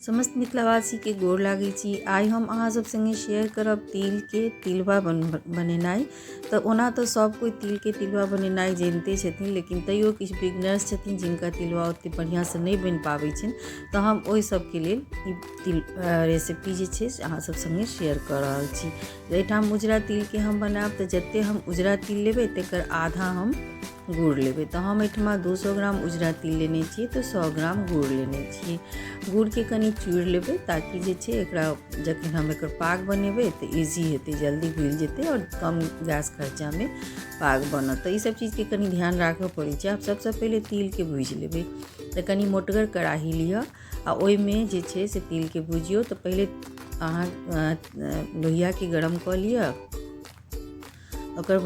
समस्त मिथिलावासीके गोर लागै छी। आइ हम अहाँ सब सङ्गे शेयर करब तिलके तिलबा बनेनाइ। तऽ ओना तऽ सब कोइ तिलके तिलबा बनेनाइ जनिते छथिन, लेकिन तैयो किछु बिगनर्स छथिन जिनका तिलबा ओतेक बढ़िआँसँ नहि बनि पाबै छनि, तऽ हम ओहि सबके लेल ई तिल रेसिपी जे छै से अहाँ सब सङ्गे शेयर कऽ रहल छी। एहिठाम उजरा तिलके हम बनायब, तऽ जतेक हम उजरा तिल लेबै तकर आधा हम गुड़ लेबै। तऽ हम एहिठमा 200 ग्राम उजरा तिल लेने छियै, तऽ 100 ग्राम गुड़ लेने छियै। गुड़के कनि चूरि लेबै ताकि जे छै एकरा जखन हम एकर पाग बनेबै तऽ इजी हेतै, जल्दी घुलि जेतै आओर कम गैस खर्चामे पाग बनत। तऽ ईसब चीजके कनि ध्यान राखऽ पड़ै छै। आब सबसँ पहिले तिलके भूजि लेबै। तऽ कनि मोटगर कड़ाही लिअ आ ओहिमे जे छै से तिलके भुजियौ। तऽ पहिले अहाँ लोहियाके गरम कऽ लिअ, ओकर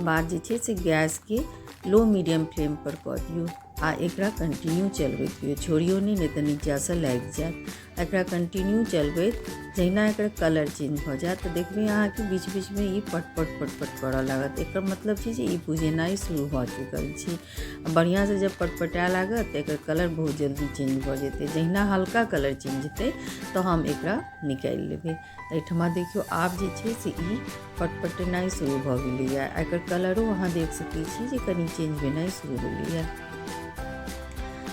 बाद जे छै से गैसके लो मीडियम फ्लेमपर कऽ दियौ आ एकरा कंटिन्यू चलबैत रहियौ, छोड़ियौ नहि, नहि तऽ नीचाँसँ लागि जायत। एकरा कंटिन्यू चलबैत जहिना एकर कलर चेंज भऽ जायत तऽ देखबै अहाँके बीच बीचमे ई पटपट पटपट करऽ लागत। एकर मतलब छै जे ई भुजेनाइ शुरू भऽ चुकल छै। बढ़िआँसँ जब पटपटाए लागत तऽ एकर कलर बहुत जल्दी चेंज भऽ जेतै। जहिना हल्का कलर चेंज हेतै तऽ हम एकरा निकालि लेबै। एहिठमा देखियौ, आब जे छै से ई पटपटेनाइ शुरू भऽ गेलैए। एकर कलरो अहाँ देख सकै छी जे कनि चेंज भेनाइ शुरू भेलैए।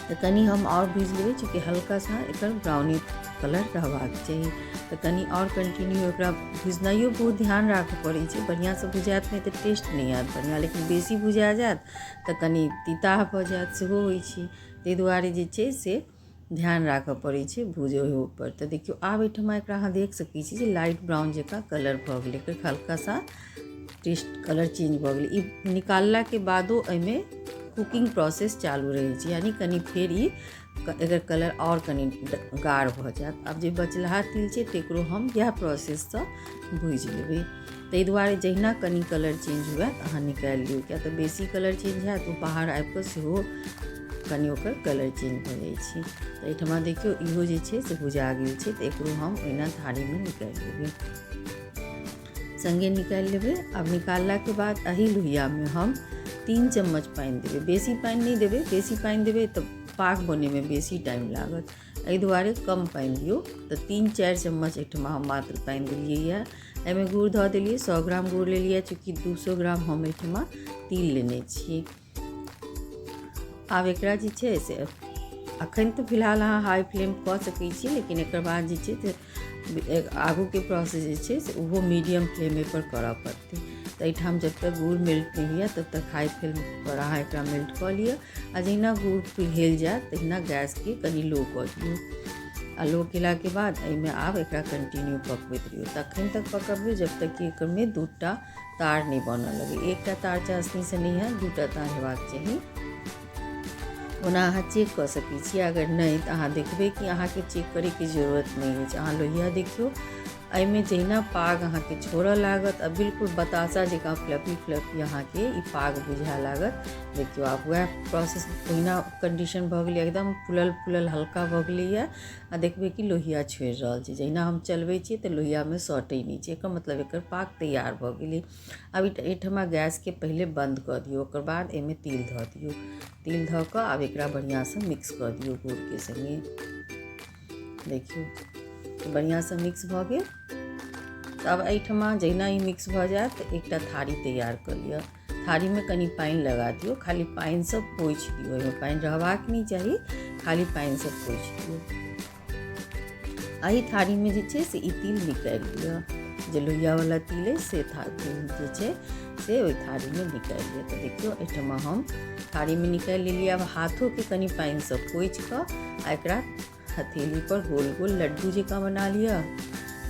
तऽ कनि हम आओर भूजि लेबै, चूँकि हल्का सा एकर ब्राउनी कलर रहबाक चाही। तऽ कनि आओर कंटिन्यू एकरा भुजनाइयो बहुत ध्यान राखऽ पड़ै छै। बढ़िआँसँ भुजायत नहि तऽ टेस्ट नहि आयत बढ़िआँ, लेकिन बेसी भुजा जायत तऽ कनि तिताह भऽ जायत, सेहो होइ छै। ताहि दुआरे जे छै से ध्यान राखऽ पड़ै छै भुजैयोपर। तऽ देखियौ, आब एहिठमा एकरा अहाँ देख सकै छी जे लाइट ब्राउन जकाँ कलर भऽ गेलै, एकर हल्का सा टेस्ट कलर चेंज भऽ गेलै। ई निकाललाके बादो एहिमे कुकिंग प्रोसेस चालू रहै छै, यानि कनि फेर ई एकर कलर आओर कनि गाढ़ भऽ जायत। आब जे बचलहा तिल छै तकरो हम इएह प्रोसेससँ भूजि लेबै। ताहि दुआरे जहिना कनि कलर चेंज हुए अहाँ निकालि लियौ, किया तऽ बेसी कलर चेंज हैत ओ बाहर आबि कऽ सेहो कनि ओकर कलर चेंज भऽ जाइ छै। तऽ एहिठमा देखियौ, इहो जे छै से भुजा गेल छै, तऽ एकरो हम ओहिना थारीमे निकालि लेबै, सङ्गे निकालि लेबै। आब निकाललाके बाद एही लोहियामे हम 3 चम्मच पानि देबै। बेसी पानि नहि देबै, बेसी पानि देबै तऽ पाक बनैमे बेसी टाइम लागत, एहि दुआरे कम पानि दियौ। तऽ 3-4 चम्मच एहिठमा हम मात्र पानि देलियैए। एहिमे गुड़ धऽ देलियै, 100 ग्राम गुड़ लेलियै, चूँकि 200 ग्राम हम एहिठमा तिल लेने छियै। आब एकरा जे छै से अखन तऽ फिलहाल अहाँ हाई फ्लेम कऽ सकै छी, लेकिन एकर बाद जे छै से आगूके प्रोसेस जे छै से ओहो मीडियम फ्लेमे पर करऽ पड़तै। तऽ एहिठाम जब तक गुड़ मेल्ट नहि होइए तब तक हाई फ्लेम पर अहाँ एकरा मेल्ट कऽ लिअ, आ जहिना गुड़ पिघलि जायत तहिना गैसके कनि लो कऽ दियौ। आ लो केलाके बाद एहिमे आब एकरा कंटिन्यू पकबैत रहियौ, तखन तक पकबियौ जब तक कि एकरमे 2टा तार नहि बनऽ लगै। एकटा तार चाशनीसँ नहि हैत, 2टा तार हेबाक चाही। ओना अहाँ चेक कऽ सकै छी, अगर नहि तऽ अहाँ देखबै कि अहाँके चेक करैके जरूरत नहि अछि। अहाँ लोहिया देखियौ, एहिमे जहिना पाग अहाँके छोड़ऽ लागत आ बिल्कुल बताशा जकाँ फ्लफी फ्लफी अहाँके ई पाग बुझाए लागत। देखियौ, आब वएह प्रोसेस ओहिना कंडीशन भऽ गेलै, एकदम फुलल फुलल हल्का भऽ गेलैए। आ देखबै कि लोहिया छोड़ि रहल छै, जहिना हम चलबै छियै तऽ लोहियामे सटै नहि छै, एकर मतलब एकर पाक तैयार भऽ गेलै। आब एहिठमा गैसके पहिले बन्द कऽ दियौ, ओकर बाद एहिमे तिल धऽ दियौ। तिल धऽ कऽ आब एकरा बढ़िआँसँ मिक्स कऽ दियौ गुड़के सङ्गे। देखियौ, बढ़िआँसँ मिक्स भऽ गेल। तऽ आब एहिठमा जहिना ई मिक्स भऽ जायत तऽ एकटा थारी तैयार कऽ लिअ। थारीमे कनि पानि लगा दियौ, खाली पानिसँ पोछि दियौ, ओहिमे पानि रहबाक नहि चाही, खाली पानिसँ पोछि दियौ। एहि थारीमे जे छै से ई तिल निकालि लिअ, जे लोहियावला तिल अइ से तिल जे छै से ओहि थारीमे निकालि लिअ। तऽ देखियौ, एहिठमा हम थारीमे निकालि लेलियै। आब हाथोके कनि पानिसँ पोछि कऽ आ एकरा हथेली पर गोल गोल लड्डू जकाँ बना लिअ।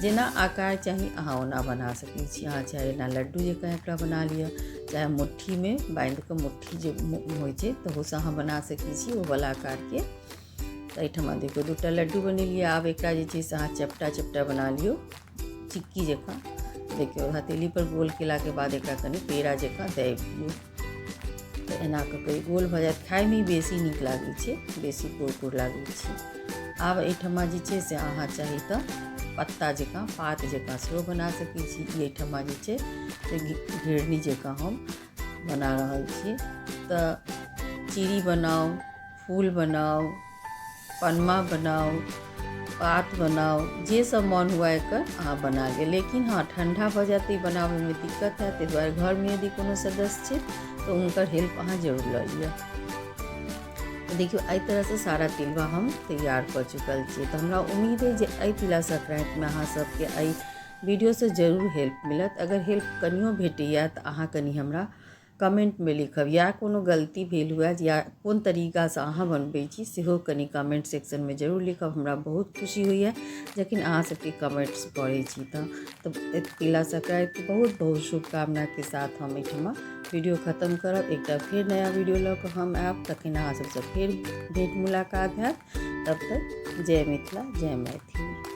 जेना आकार चाही अहाँ ओना बना सकै छी। अहाँ चाहे एना लड्डू जकाँ एकरा बना लिअ, चाहे मुट्ठीमे बान्हि कऽ मुट्ठी जे होइ छै तहूसँ अहाँ बना सकै छी ओवला आकारके। तऽ एहिठमा देखियौ, 2टा लड्डू बनेलियै। आब एकरा जे छै से अहाँ चपटा चपटा बना लियौ, चिक्की जकाँ। देखियौ, हथेली पर गोल केलाके बाद एकरा कनि पेड़ा जकाँ दाबि दियौ, तऽ एना कऽ कऽ गोल भऽ जायत। खायमे बेसी नीक लागै छै, बेसी कुरकुर लागै छै। आब एहिठमा जे छै से अहाँ चाही तऽ पत्ता जकाँ पात जकाँ सेहो बना सकै छी। ई एहिठमा जे छै से घिरनी जकाँ हम बना रहल छी। तऽ चिड़ी बनाउ, फूल बनाउ, पनमा बनाउ, पात बनाउ, जे सब मन हुए एकर अहाँ बना लिअ। लेकिन हँ, ठण्डा भऽ जायत तऽ ई बनाबैमे दिक्कत हैत, ताहि दुआरे घरमे यदि कोनो सदस्य छै तऽ हुनकर हेल्प अहाँ जरूर लऽ लिअ। तऽ देखियौ, एहि तरहसँ सारा तिलबा हम तैयार कऽ चुकल छियै। तऽ हमरा उम्मीद अइ जे एहि तिला संक्रान्तिमे अहाँ सबके एहि वीडियोसँ जरूर हेल्प मिलत। अगर हेल्प कनियो भेटैए तऽ अहाँ कनि हमरा कमेन्टमे लिखब, या कोनो गलती भेल हुए या कोन तरीकासँ अहाँ बनबै छी सेहो कनि कमेन्ट सेक्शनमे जरूर लिखब। हमरा बहुत खुशी होइए जखन अहाँ सबके कमेन्ट्स पढ़ै छी। तऽ तिला संक्रान्तिके बहुत बहुत शुभकामनाके साथ हम एहिठमा वीडियो खत्म करब। एकटा फेर नया वीडियो लऽ कऽ हम आयब, तखन अहाँ सबसँ फेर भेंट मुलाकात हैत। तब तक जय मिथिला, जय मैथिली।